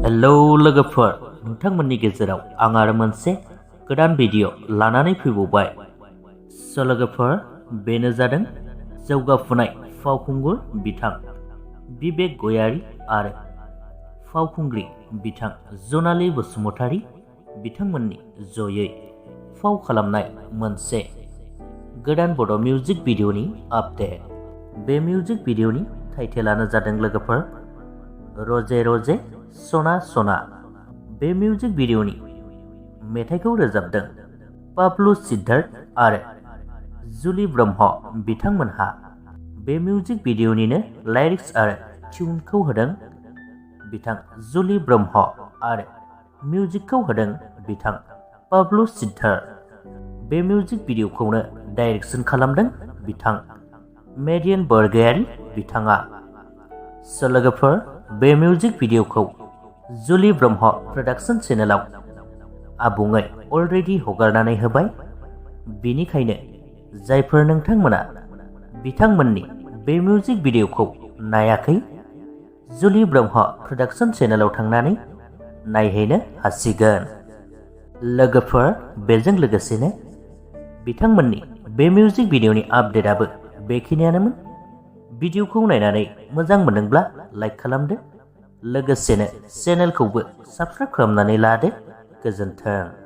Hello लोगोफोर, नोंथांमोननि गेजेराव आं आरो मोनसे गोदान भिडिअ लानानै फैबावबाय। लोगोफोर, बेनो जादों जौगाफुनाय फावखुंगुर बिथां बिबेक गयारी आरो फावखुंग्रि बिथां jonali बसुमतारी बिथांमोननि जयै फाव खालामनाय मोनसे गोदान बड' मिउजिक भिडिअनि आपडेट। बे मिउजिक भिडिअनि टाइटेलानो जादों लोगोफोर रजे रजे सना सना। बे मिउजिक भिडिअनि मेथाइखौ रोजाबदों पाब्लु सिद्धार्थ आरो जुलि ब्रह्म बिथांमोनहा। बे मिउजिक भिडिअनिनो लाइरिक्स आरो टिउनखौ होदों बिथां जुलि ब्रह्म आरो मिउजिकखौ होदों बिथां पाब्लु सिद्धार्थ। बे मिउजिक भिडिअखौनो डाइरेक्सन खालामदों बिथां mediyon बिथाङा। लोगोफोर, बे मिउजिक भिडिअखौ जुलि ब्रह्म प्रडाक्शन चेनेलाव आबुङै अलरेडि हगारनानै होबाय। बिनिखायनो जायफोर नोंथांमोना बिथांमोननि बे मिउजिक भिडिअखौ नायाखै, जुलि ब्रह्म प्रडाक्शन चेनेलाव थांनानै नायहैनो हासिगोन। लोगोफोर, बेजों लोगोसेनो बिथांमोननि बे मिउजिक भिडिअनि आपडेटआबो बेखिनियानोमोन। भिडिअखौ नायनानै मोजां मोनदोंब्ला लाइक खालामदो, लोगोसेनो चेनेलखौबो साबस्क्राइब खालामनानै लादो। गोजोन्थों।